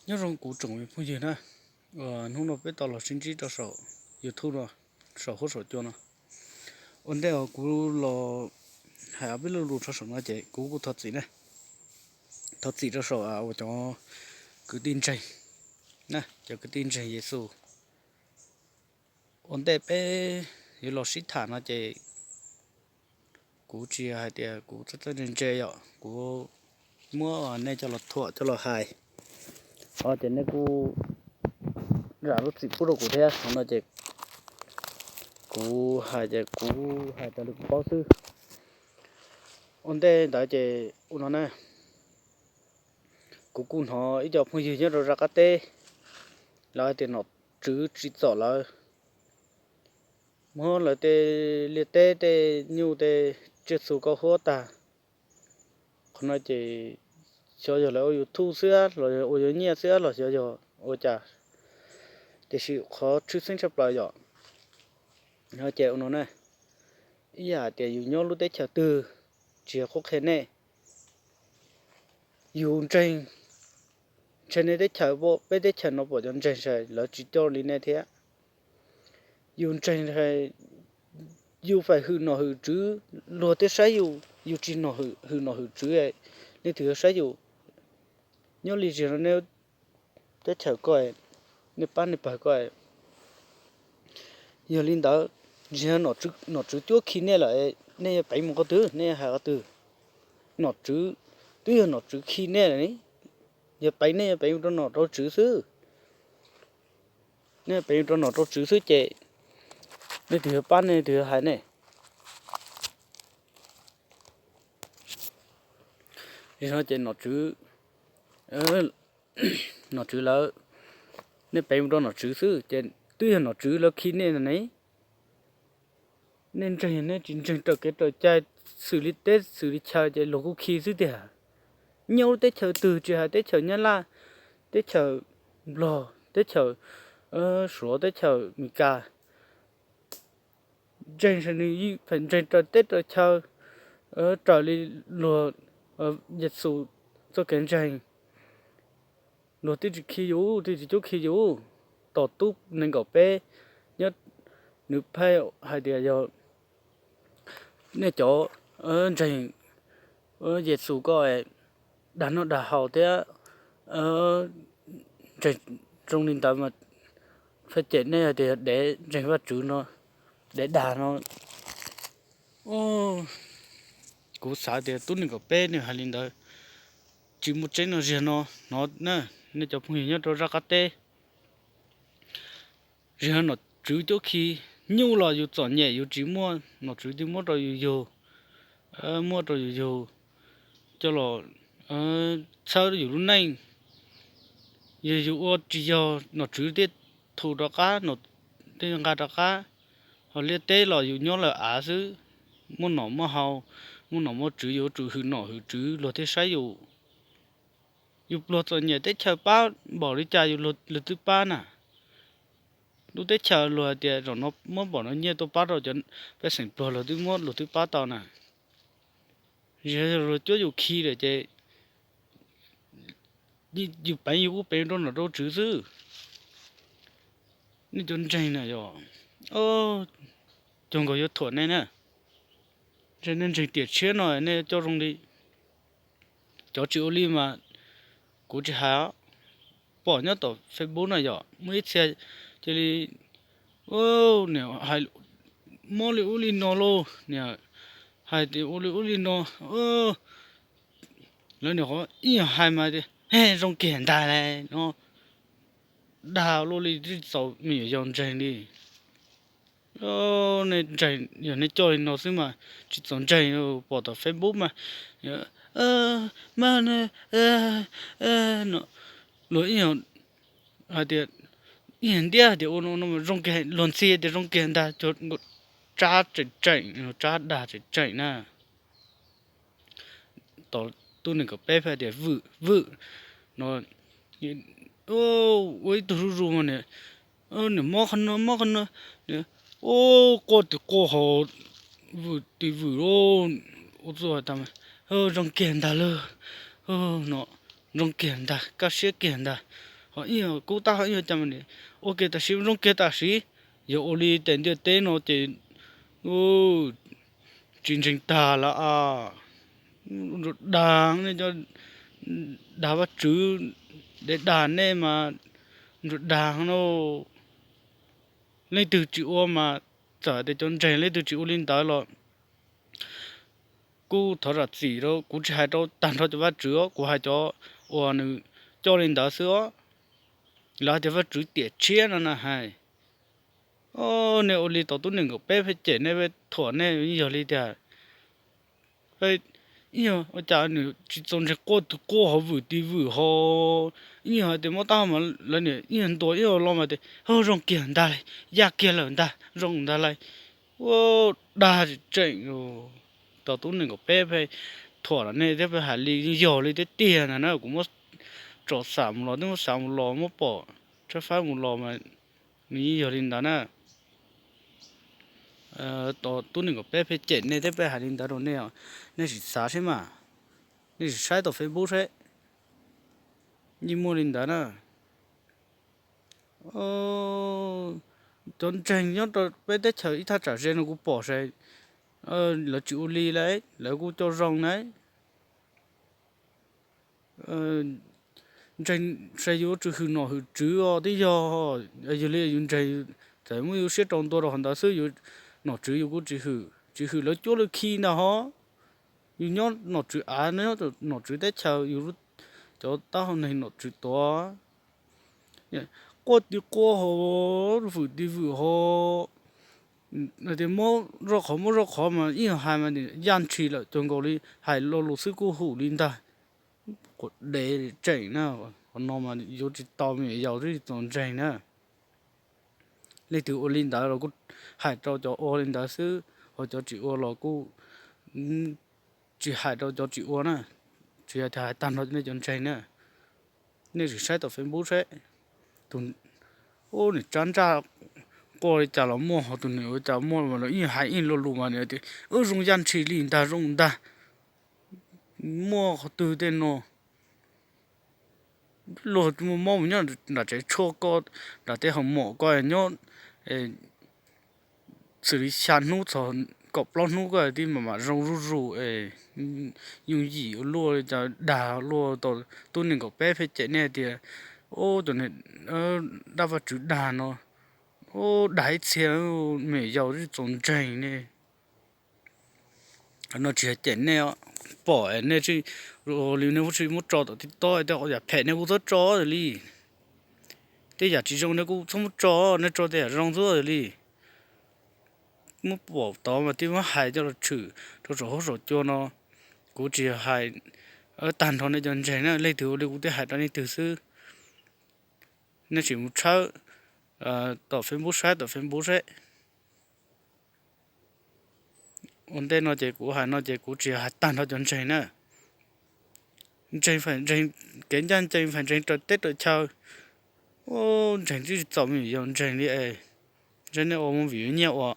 Nyob zoo kuv tsoom phooj ywg na, hnub no peb tau los sib ntsib rau saum YouTube no, saum huab saum cua no. Ua ntej uas kuv los hais ob peb lo lus rau saum no ces kuv kuj thov txim na, thov txim rau saum uas cov kwv tij ntseeg, cov kwv tij ntseeg Yexus. Ua ntej peb yuav los sib tham no ces kuv tsis hais tias kuv txawj txawj ntse ntse yom, kuv muab nej coj los thuam coj los hais, o ces nej kuj zam lub txim pub rau kuv thiab no ces kuv hais ces kuv hais raws li kuv paub xwb. Ua ntej ntawd ces ua no na, kuv kuj hnov ib co phooj ywg nyob rau zaj qab teb, lawv hais tias nom tswv tsim txom lawv, muab lawv tej liaj teb tej nyuj tej tsiaj txhu kaub huab tag. Qhov no ces xyov yog lawv ua YouTube xwb los ua yuav nyiaj xwb los xyov yog ua cas, tiam sis qhov tshwj xeeb tshaj plaws yom, ces ua no na, ib yam tias yus nyob lub teb chaws twg, tsis yog qhuab qhia nej, yus ntseeg, ntseeg nej teb chaws, peb teb chaws no pom cov ntseeg sai lawv tsis coj li nej thiab. Yus ntseeg, yus fais hwm nom hwm tswv, luag thiaj saib yus, yus tsis hwm nom hwm tswv, nej twg yuav saib yus? Nyob li zig no nej teb chaws ko, nej pab nej pawg ko. Yog li ntawd, zig nom tswv cuab khi nej lawm, nej yuav peev mus qhov twg, nej yuav hais qhov twg? Nom tswv, twb yog nom tswv khi nej lawm ne, yog peev nej yuav peev rau nom rau tswv xwb. Nej yuav peev rau nom rau tswv xwb ces nej twg yuav pab nej twg yuav hais ne? Zig no ces nom tswv, nom tswv lawv, nej peev mus rau nom tswv xwb ces twb yog nom tswv lawv khi nej ne. Nej ntseeg yog nej tsis ntseeg raws kev raws cai, xws li teb xws li chaw ces luag kuj khi xwb tiag. Nyob lub teb chaws twg tsis hais teb chaws Nyab Laj, teb chaws Nplog, teb chaws Suav, teb chaws Amelikas, ntseeg sai nws, ntseeg raws teb raws chaw, raws li luag Yexus txoj kev ntseeg, luag twb tsis khi yus, twb tsis cuab khi yus. Tom tub nees nkaum peb nyob, nws pheej hais tias yog nej cov ntseeg Yexus ko dag noj dag haus thiab ntseeg zoo li ntawd mas pheej cem nej hais tias dev ntseeg Vajtswv no, dev dag no. Kuv xav tias tub nees nkaum peb nws hais li ntawd tsis muaj tseeb no. Zig no hnov na, nej cov phooj ywg nyob rau zaj qab teb, zig no nom tswv cuab khi, nyuj los yus txom nyem yus tsis muaj, nom tswv twb muab rau yus yug, muab rau yus yug coj los txhawb yus lub neej. Yog yus ua tsis yog nom tswv thiaj thu rov qab, thiaj nqa rov qab. Ho liaj teb los yus nyob lawm av xwb, muaj nom muaj haus, muaj nom muaj tswv, yus yuav tsum hwm nom hwm tswv luag thiaj saib yus. Yus pluag txom nyem teb chaws pab npaum li cas yus luag twb pab na. Lub teb chaws luag hais tias zaum no muab npaum no nyiaj tuaj pab rau cov pej xeem pluag, luag twb muab luag twb pab tau na. Yog luag cuab yus khi lawm ces yus peev yus ub peev rau nom rau tswv xwb. Nej cov ntseeg na yog, cog nkaus yuav thuam nej na. Nej ntseeg tiam tshiab no nej coj zoo li, cov tsis ua li mas kuv tsis hais. Pom nyob tom Facebook no yog muaj ib txhia cia li, niam hais mob li ub li no lauj, niam hais tias ua li ub li no, lawv niam qhuav ib nyuag hais mas tias zoo kiag ntag no, dag luaj li tsis txaus me nyuam yaus ntseeg li. Nej ntseeg, yog nej coj li no xwb mas tsis txaus ntseeg, pom tom Facebook mas, mas no, luag ib nyuag hais tias, ib nyuag ntiab hais tias ua no zoo kiag, luag ntxhi tias zoo kiag ntag, tsab tseem tseem, tsab dag tseem tseem na. Tom tub nees nkaum peb pheej tias vwm vwm no, ua ib tug zuj zus mas niam, niam mob qhov no mob qhov no, quaj tim quaj hos, vwm tim vwm lauj, ua txuj tas zoo kiag ntag lauj, no zoo kiag ntag, kaj siab kiag ntag. Ho ib yog kub tab ho ib yog cas mas nim ua kiag tam sim zoo kiag tam sim. Yog ua li tes ntiaj teb no ces tsis ntseeg tag lawm a. Nrug dag nej cov, dag Vajtswv, de dag nej mas nrug dag no. Leej twg tsis ua mas, txawm tias cov ntseeg leej twg tsis ua li ntawd los kuj thov zam txim rau, kuv tsis hais rau tag nrho cov Vajtswv os, kuv hais cov uas nws coj li ntawd xwb os. Lawv hais tias Vajtswv tiam tshiab no na hais. Nej ua li tau tub neeg nkaum peb pheej cem nej, pheej thuam nej, yog li tiag. Ib yog ua cas nws tsis txaus ntseeg, quaj tus quaj ho vwm tis vwm ho, ib yog hais tias muab tab ho mas lawv nim ib yog ntuas ib yog los mas tias zoo kiag ntag, yaj kiag lawm ntag, zoo ntag lauj. Ua dag tseem tau tub neeg nkaum peb pheej thuam los nej thiab pheej hais li yog li tiag tiag ntag na. Kuv muab tso xam mus los twb muab xam mus los muab pom tshaib fab mus los mas nws yeej yog li ntawd na. Tau tub neeg nkaum peb pheej cem nej thiab pheej hais li ntawd rau nej, nej sim xav seb mas, nej sim saib tau Facebook seb, yeej muaj li ntawd na. Cov ntseeg nyob rau peb teb chaws ib thaj tsam ze no kuv pom saib lawv tsis ua li lauj, lawv kuj coj zoo na. Ntseeg saib yus tsis hwm nom hwm tswv os twb yog, yog li yus ntseeg, txawm muab yus siab rau ntua rau qhov ntawd xwb, yus nom tswv yus kuj tsis hwm, tsis hwm lawv cuab lawv khi ntag ho. Yus nyob nom tswv av, nyob nom tswv teb chaws, yus cov taub hau neeg nom tswv tuav, quaj tis quaj ho, vwm tis vwm ho, tias muab zoj qhov muab zoj qhov mas ib yam hais mas yaj ntshis lawm cuag nkaus li hais lo lus xwb kuj hum li ntag. Quav dev tseem na, qhov no mas yuav tsis tau me nyuam yaus twb tsis txaus ntseeg na. Leej twg ua li ntawd los kuj hais rau cov ua li ntawd xwb, ho cov tsis ua los kuj tsis hais rau cov tsis ua na. Tsis yog tias hais tag nrho nej cov ntseeg na. Nej sim saib tau Facebook seb, tus ub nws tsab ntsaj quaj li cas los muaj, ho tus nws ua cas muaj, mas lawv ib hais ib lo lus mas nws tias wb zoo yaj ntshis li ntag zoo ntag. Muaj qhov twg tej no, luag mob mus nyob nram tsev tshuaj koj, nram tej hoo mom koj nyob xws li xya hnub txog kaum plaub hnub koj tib mam mam zoo zuj zus, yooj yim ua luaj li cas dag luaj tau. Tub neeg nkaum peb pheej cem nej tias ub cov dab Vajtswv dag no, ub dag ib txhia, me nyuam yaus tsis txaus ntseeg ne. No tsis yog cem nej, pom nej tsis, li nej kuj tsis muab tso tom TikTok, tej yam phem nej kuj txhob tso li. Tej yam tsis zoo nej kuj txhob muab tso, nej tso tej yam zoo xwb li. Muab pom tod mas thiaj muab hais coj los tshwm rau saum huab saum cua no. Kuv tsis yog hais tag nrho nej cov ntseeg na, leej twg ua li kuv thiaj hais rau leej twg xwb. Nej sim mus tshawb tom Facebook, saib tom Facebook seb. Ua ntej no ces kuv hais no ces kuv tsis yog hais tag nrho cov ntseeg na. Ntseeg feem ntseeg, kev ncaj ncees feem ntseeg raws teb raws chaw. Ntseeg twb tsis txaus me nyuam yaus ntseeg li es, ntseeg nej ua movie yuav nyiaj ua.